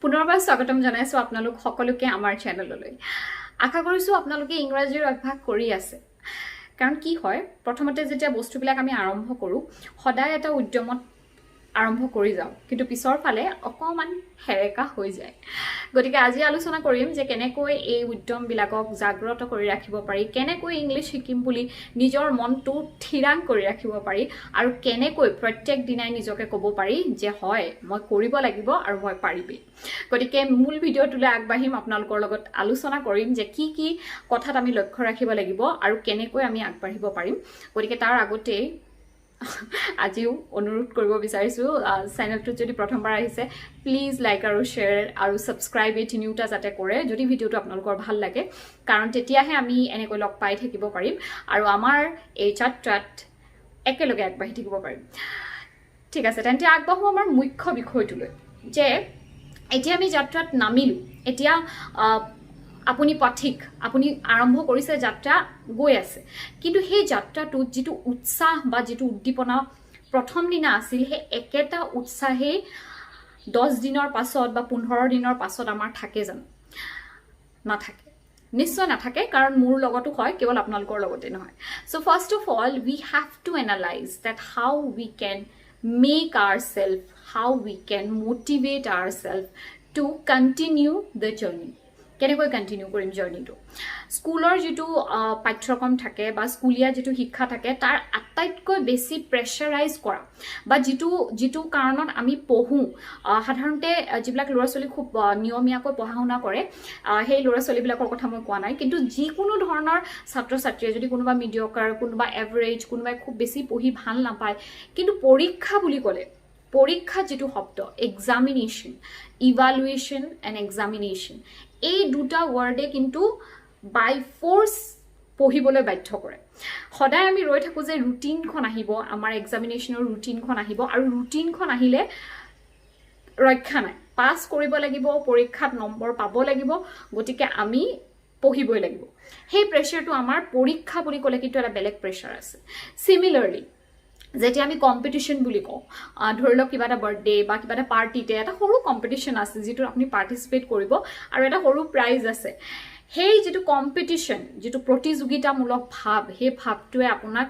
পুনৰবাৰ স্বাগতম জনাইছোঁ আপোনালোক সকলোকে আমাৰ চেনেললৈ। আশা কৰিছোঁ আপোনালোকে ইংৰাজীৰ অভ্যাস কৰি আছে। কাৰণ কি হয়, প্ৰথমতে যেতিয়া বস্তুবিলাক আমি আৰম্ভ কৰোঁ, সদায় এটা উদ্যমত আৰম্ভ কৰি যাওঁ, কিন্তু পিছৰ ফালে অকণমান সেৰেকা হৈ যায়। গতিকে আজি আলোচনা কৰিম যে কেনেকৈ এই উদ্যমবিলাকক জাগ্ৰত কৰি ৰাখিব পাৰি, কেনেকৈ ইংলিছ শিকিম বুলি নিজৰ মনটো থিৰাং কৰি ৰাখিব পাৰি আৰু কেনেকৈ প্ৰত্যেক দিনাই নিজকে ক'ব পাৰি যে হয়, মই কৰিব লাগিব আৰু মই পাৰিমেই। গতিকে মূল ভিডিঅ'টোলৈ আগবাঢ়িম, আপোনালোকৰ লগত আলোচনা কৰিম যে কি কি কথাত আমি লক্ষ্য ৰাখিব লাগিব আৰু কেনেকৈ আমি আগবাঢ়িব পাৰিম। গতিকে তাৰ আগতেই আজিও অনুৰোধ কৰিব বিচাৰিছোঁ, চেনেলটোত যদি প্ৰথমবাৰ আহিছে, প্লিজ লাইক আৰু শ্বেয়াৰ আৰু ছাবস্ক্ৰাইব এই তিনিওটা যাতে কৰে, যদি ভিডিঅ'টো আপোনালোকৰ ভাল লাগে। কাৰণ তেতিয়াহে আমি এনেকৈ লগ পাই থাকিব পাৰিম আৰু আমাৰ এই যাত্ৰাত একেলগে আগবাঢ়ি থাকিব পাৰিম। ঠিক আছে, তেন্তে আগবাঢ়ো আমাৰ মুখ্য বিষয়টোলৈ যে এতিয়া আমি যাত্ৰাত নামিলোঁ। এতিয়া আপুনি পাঠিক, আপুনি আৰম্ভ কৰিছে যাত্ৰা, গৈ আছে, কিন্তু সেই যাত্ৰাটোত যিটো উৎসাহ বা যিটো উদ্দীপনা প্ৰথম দিনা আছিল, সেই একেটা উৎসাহেই 10 দিনৰ পাছত বা 15 দিনৰ পাছত আমাৰ থাকে জানো? নাথাকে, নিশ্চয় নাথাকে। কাৰণ মোৰ লগতো হয়, কেৱল আপোনালোকৰ লগতে নহয়। So first of all, we have to analyze that how we can make ourself, how we can motivate ourself to continue the journey. কেনেকৈ কণ্টিনিউ কৰিম জাৰ্ণিটো? স্কুলৰ যিটো পাঠ্যক্ৰম থাকে বা স্কুলীয়া যিটো শিক্ষা থাকে, তাৰ আটাইতকৈ বেছি প্ৰেছাৰাইজ কৰা বা যিটো যিটো কাৰণত আমি পঢ়োঁ, সাধাৰণতে যিবিলাক ল'ৰা ছোৱালী খুব নিয়মীয়াকৈ পঢ়া শুনা কৰে, সেই ল'ৰা ছোৱালীবিলাকৰ কথা মই কোৱা নাই। কিন্তু যিকোনো ধৰণৰ ছাত্ৰ ছাত্ৰীয়ে, যদি কোনোবা মিডিয়কাৰ, কোনোবা এভাৰেজ, কোনোবাই খুব বেছি পঢ়ি ভাল নাপায়, কিন্তু পৰীক্ষা বুলি ক'লে, পৰীক্ষা যিটো শব্দ, এক্সামিনেশ্যন, ইভালুৱেশ্যন এণ্ড এক্সামিনেশ্যন, এই দুটা ৱৰ্ডে কিন্তু বাই ফ'ৰ্চ পঢ়িবলৈ বাধ্য কৰে। সদায় আমি ৰৈ থাকোঁ যে ৰুটিনখন আহিব, আমাৰ এক্সামিনেশ্যনৰ ৰুটিনখন আহিব আৰু ৰুটিনখন আহিলে ৰক্ষা নাই, পাছ কৰিব লাগিব, পৰীক্ষাত নম্বৰ পাব লাগিব, গতিকে আমি পঢ়িবই লাগিব। সেই প্ৰেছাৰটো আমাৰ পৰীক্ষা বুলি ক'লে কিন্তু এটা বেলেগ প্ৰেছাৰ আছে। চিমিলাৰলি, যেতিয়া আমি কম্পিটিশ্যন বুলি কওঁ, ধৰি লওক কিবা এটা বাৰ্থডে বা কিবা এটা পাৰ্টিতে এটা সৰু কম্পিটিশ্যন আছে, যিটোত আপুনি পাৰ্টিচিপেট কৰিব আৰু এটা সৰু প্ৰাইজ আছে, সেই যিটো কম্পিটিশ্যন, যিটো প্ৰতিযোগিতামূলক ভাৱ, সেই ভাৱটোৱে আপোনাক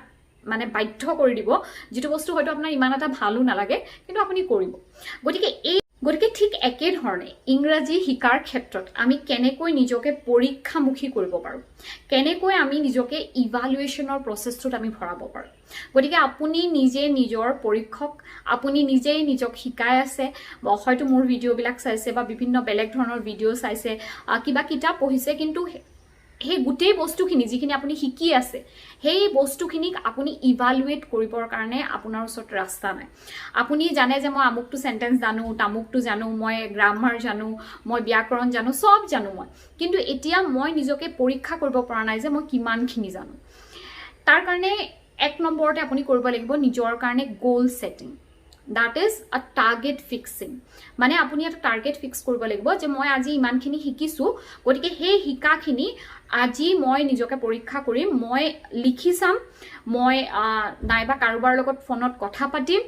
মানে বাধ্য কৰি দিব, যিটো বস্তু হয়তো আপোনাৰ ইমান এটা ভালো নালাগে, কিন্তু আপুনি কৰিব। গতিকে ঠিক একেধৰণে ইংৰাজী শিকাৰ ক্ষেত্ৰত আমি কেনেকৈ নিজকে পৰীক্ষামুখী কৰিব পাৰোঁ, কেনেকৈ আমি নিজকে ইভালুৱেশ্যনৰ প্ৰচেছটোত আমি ভৰাব পাৰোঁ? গতিকে আপুনি নিজে নিজৰ পৰীক্ষক, আপুনি নিজেই নিজক শিকাই আছে। বা হয়তো মোৰ ভিডিঅ'বিলাক চাইছে বা বিভিন্ন বেলেগ ধৰণৰ ভিডিঅ' চাইছে, কিবা কিতাপ পঢ়িছে, কিন্তু সেই গোটেই বস্তুখিনি যিখিনি আপুনি শিকি আছে, সেই বস্তুখিনিক আপুনি ইভালুৱেট কৰিবৰ কাৰণে আপোনাৰ ওচৰত ৰাস্তা নাই। আপুনি জানে যে মই আমুকটো চেণ্টেঞ্চ জানো, তামুকটো জানো, মই গ্ৰামাৰ জানো, মই ব্যাকৰণ জানো, চব জানো মই, কিন্তু এতিয়া মই নিজকে পৰীক্ষা কৰিব পৰা নাই যে মই কিমানখিনি জানো। তাৰ কাৰণে এক নম্বৰতে আপুনি কৰিব লাগিব নিজৰ কাৰণে goal setting, that is a target fixing. মানে আপুনি এটা টাৰ্গেট ফিক্স কৰিব লাগিব যে মই আজি ইমানখিনি শিকিছোঁ, গতিকে সেই শিকাখিনি আজি মই নিজকে পৰীক্ষা কৰিম। মই লিখি চাম, মই নাইবা কাৰোবাৰ লগত ফোনত কথা পাতিম,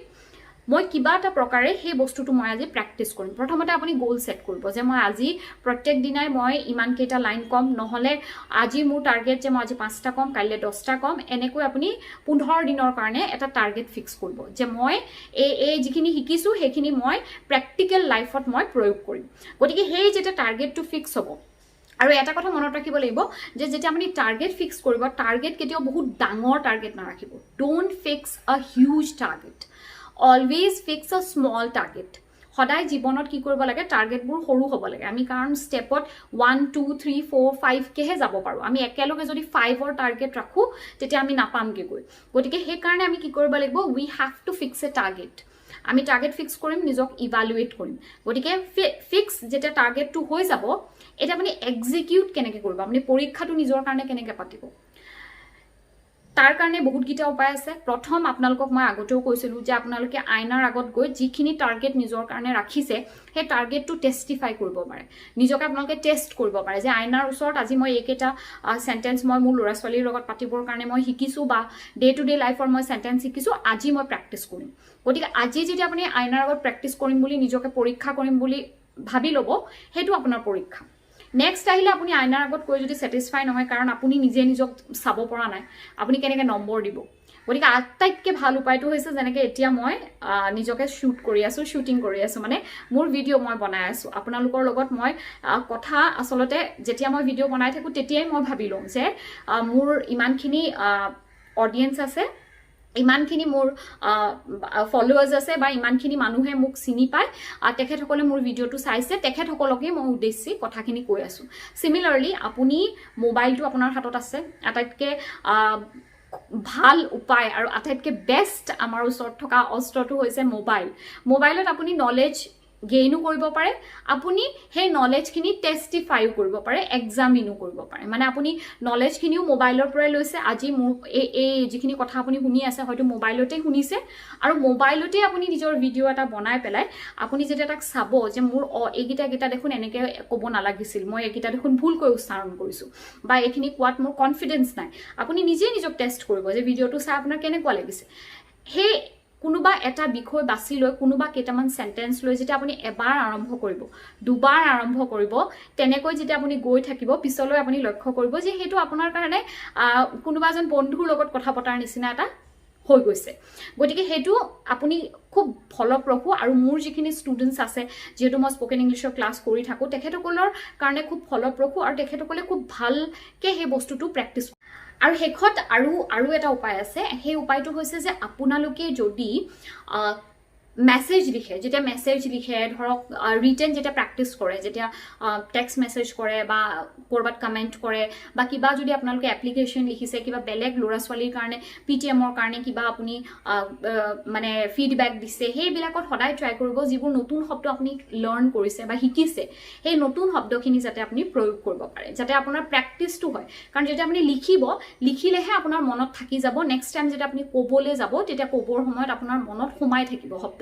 মই কিবা এটা প্ৰকাৰে সেই বস্তুটো মই আজি প্ৰেক্টিছ কৰিম। প্ৰথমতে আপুনি গ'ল ছেট কৰিব যে মই আজি প্ৰত্যেক দিনাই মই ইমানকেইটা লাইন ক'ম, নহ'লে আজি মোৰ টাৰ্গেট যে মই আজি পাঁচটা ক'ম, কাইলৈ 10টা ক'ম। এনেকৈ আপুনি 15 দিনৰ কাৰণে এটা টাৰ্গেট ফিক্স কৰিব যে মই এই এই যিখিনি শিকিছোঁ, সেইখিনি মই প্ৰেক্টিকেল লাইফত মই প্ৰয়োগ কৰিম। গতিকে সেই যেতিয়া টাৰ্গেটটো ফিক্স হ'ব, আৰু এটা কথা মনত ৰাখিব লাগিব যে যেতিয়া আপুনি টাৰ্গেট ফিক্স কৰিব, টাৰ্গেট কেতিয়াও বহুত ডাঙৰ target নাৰাখিব। Don't fix a huge target, always fix a small target. সদায় জীৱনত কি কৰিব লাগে? টাৰ্গেটবোৰ সৰু হ'ব লাগে। আমি কাৰণ ষ্টেপত 1, 2, 3, 4, 5কেহে যাব পাৰোঁ। আমি একেলগে যদি ফাইভৰ টাৰ্গেট ৰাখোঁ, তেতিয়া আমি নাপামগৈ গৈ। গতিকে সেইকাৰণে আমি কি কৰিব লাগিব? We have to fix a target. আমি টাৰ্গেট ফিক্স কৰিম, নিজক ইভালুৱেট কৰিম। গতিকে ফিক্স যেতিয়া টাৰ্গেটটো হৈ যাব, এতিয়া আপুনি এক্সিকিউট কেনেকৈ কৰিব? আপুনি পৰীক্ষাটো নিজৰ কাৰণে কেনেকৈ পাতিব? তাৰ কাৰণে বহুতকেইটা উপায় আছে। প্ৰথম, আপোনালোকক মই আগতেও কৈছিলোঁ যে আপোনালোকে আইনাৰ আগত গৈ যিখিনি টাৰ্গেট নিজৰ কাৰণে ৰাখিছে, সেই টাৰ্গেটটো টেষ্টিফাই কৰিব পাৰে। নিজকে আপোনালোকে টেষ্ট কৰিব পাৰে যে আইনাৰ ওচৰত আজি মই এইকেইটা চেণ্টেঞ্চ মই মোৰ ল'ৰা ছোৱালীৰ লগত পাতিবৰ কাৰণে মই শিকিছোঁ বা ডে টু ডে লাইফৰ মই চেণ্টেঞ্চ শিকিছোঁ, আজি মই প্ৰেক্টিছ কৰিম। গতিকে আজি যেতিয়া আপুনি আইনাৰ আগত প্ৰেক্টিছ কৰিম বুলি, নিজকে পৰীক্ষা কৰিম বুলি ভাবি ল'ব সেইটো আপোনাৰ পৰীক্ষা। নেক্সট আহিলে আপুনি আইনাৰ আগত কৈ যদি ছেটিছফাই নহয়, কাৰণ আপুনি নিজে নিজক চাব পৰা নাই, আপুনি কেনেকৈ নম্বৰ দিব? গতিকে আটাইতকৈ ভাল উপায়টো হৈছে যেনেকৈ এতিয়া মই নিজকে শ্বুট কৰি আছোঁ, শ্বুটিং কৰি আছোঁ, মানে মোৰ ভিডিঅ' মই বনাই আছোঁ আপোনালোকৰ লগত। মই কথা আচলতে যেতিয়া মই ভিডিঅ' বনাই থাকোঁ, তেতিয়াই মই ভাবি লওঁ যে মোৰ ইমানখিনি অডিয়েঞ্চ আছে, ইমানখিনি মোৰ ফলোৱাৰ্ছ আছে বা ইমানখিনি মানুহে মোক চিনি পায়, তেখেতসকলে মোৰ ভিডিঅ'টো চাইছে, তেখেতসকলকেই মই উদ্দেশ্যি কথাখিনি কৈ আছোঁ। চিমিলাৰলি আপুনি মোবাইলটো আপোনাৰ হাতত আছে, আটাইতকৈ ভাল উপায় আৰু আটাইতকৈ বেষ্ট আমাৰ ওচৰত থকা অস্ত্ৰটো হৈছে মোবাইল। মোবাইলত আপুনি নলেজ গেইনো কৰিব পাৰে, আপুনি সেই নলেজখিনি টেষ্টিফাইও কৰিব পাৰে, এক্সামিনো কৰিব পাৰে। মানে আপুনি নলেজখিনিও মোবাইলৰ পৰাই লৈছে। আজি মোৰ এই যিখিনি কথা আপুনি শুনি আছে, হয়তো মোবাইলতেই শুনিছে আৰু মোবাইলতেই আপুনি নিজৰ ভিডিঅ' এটা বনাই পেলাই আপুনি যেতিয়া তাক চাব যে মোৰ এইকেইটা এইকেইটা দেখোন এনেকৈ ক'ব নালাগিছিল, মই এইকেইটা দেখোন ভুলকৈ উচ্চাৰণ কৰিছোঁ বা এইখিনি কোৱাত মোৰ কনফিডেঞ্চ নাই, আপুনি নিজেই নিজক টেষ্ট কৰিব যে ভিডিঅ'টো চাই আপোনাৰ কেনেকুৱা লাগিছে। সেই কোনোবা এটা বিষয় বাছি লৈ, কোনোবা কেইটামান চেণ্টেঞ্চ লৈ যেতিয়া আপুনি এবাৰ আৰম্ভ কৰিব, দুবাৰ আৰম্ভ কৰিব, তেনেকৈ যেতিয়া আপুনি গৈ থাকিব, পিছলৈ আপুনি লক্ষ্য কৰিব যে সেইটো আপোনাৰ কাৰণে কোনোবা এজন বন্ধুৰ লগত কথা পতাৰ নিচিনা এটা হৈ গৈছে। গতিকে সেইটো আপুনি খুব ফলপ্ৰসূ আৰু মোৰ যিখিনি ষ্টুডেণ্টছ আছে, যিহেতু মই স্প'কেন ইংলিছৰ ক্লাছ কৰি থাকোঁ, তেখেতসকলৰ কাৰণে খুব ফলপ্ৰসূ আৰু তেখেতসকলে খুব ভালকৈ সেই বস্তুটো প্ৰেক্টিছ। আৰু শেষত আৰু এটা উপায় আছে। সেই উপায়টো হৈছে যে আপোনালোকে যদি মেছেজ লিখে, যেতিয়া মেছেজ লিখে, ধৰক ৰিটেন যেতিয়া প্ৰেক্টিছ কৰে, যেতিয়া টেক্সট মেছেজ কৰে বা ক'ৰবাত কমেণ্ট কৰে বা কিবা যদি আপোনালোকে এপ্লিকেশ্যন লিখিছে, কিবা বেলেগ ল'ৰা ছোৱালীৰ কাৰণে, পিটিএমৰ কাৰণে কিবা আপুনি মানে ফিডবেক দিছে, সেইবিলাকত সদায় ট্ৰাই কৰিব যিবোৰ নতুন শব্দ আপুনি লাৰ্ণ কৰিছে বা শিকিছে, সেই নতুন শব্দখিনি যাতে আপুনি প্ৰয়োগ কৰিব পাৰে, যাতে আপোনাৰ প্ৰেক্টিচটো হয়। কাৰণ যেতিয়া আপুনি লিখিব, লিখিলেহে আপোনাৰ মনত থাকি যাব। নেক্সট টাইম যেতিয়া আপুনি ক'বলৈ যাব, তেতিয়া ক'বৰ সময়ত আপোনাৰ মনত সোমাই থাকিব শব্দখিনি।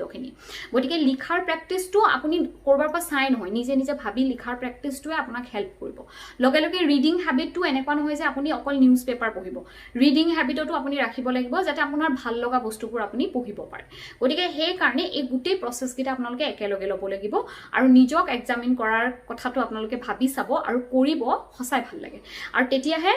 গতিকে লিখাৰ প্ৰেক্টিচটো আপুনি ক'ৰবাৰ পৰা চাই নহয়, নিজে নিজে ভাবি লিখাৰ প্ৰেক্টিচটোৱে আপোনাক হেল্প কৰিব। লগে লগে ৰিডিং হেবিটটো এনেকুৱা নহয় যে আপুনি অকল নিউজ পেপাৰ পঢ়িব। ৰিডিং হেবিটতো আপুনি ৰাখিব লাগিব, যাতে আপোনাৰ ভাল লগা বস্তুবোৰ আপুনি পঢ়িব পাৰে। গতিকে সেইকাৰণে এই গোটেই প্ৰচেছকেইটা আপোনালোকে একেলগে ল'ব লাগিব আৰু নিজক এক্সামিন কৰাৰ কথাটো আপোনালোকে ভাবি চাব আৰু কৰিব, সঁচাই ভাল লাগে আৰু তেতিয়াহে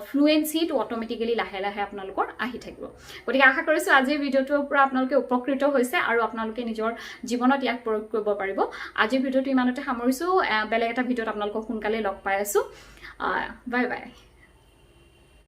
ফ্লুৱেঞ্চিটো অট'মেটিকেলি লাহে লাহে আপোনালোকৰ আহি থাকিব। গতিকে আশা কৰিছোঁ আজিৰ ভিডিঅ'টোৰ পৰা আপোনালোকে উপকৃত হৈছে আৰু আপোনালোকে নিজৰ জীৱনত ইয়াক প্ৰয়োগ কৰিব পাৰিব। আজিৰ ভিডিঅ'টো ইমানতে সামৰিছোঁ। বেলেগ এটা ভিডিঅ'ত আপোনালোকক সোনকালে লগ পাই আছোঁ। Bye bye.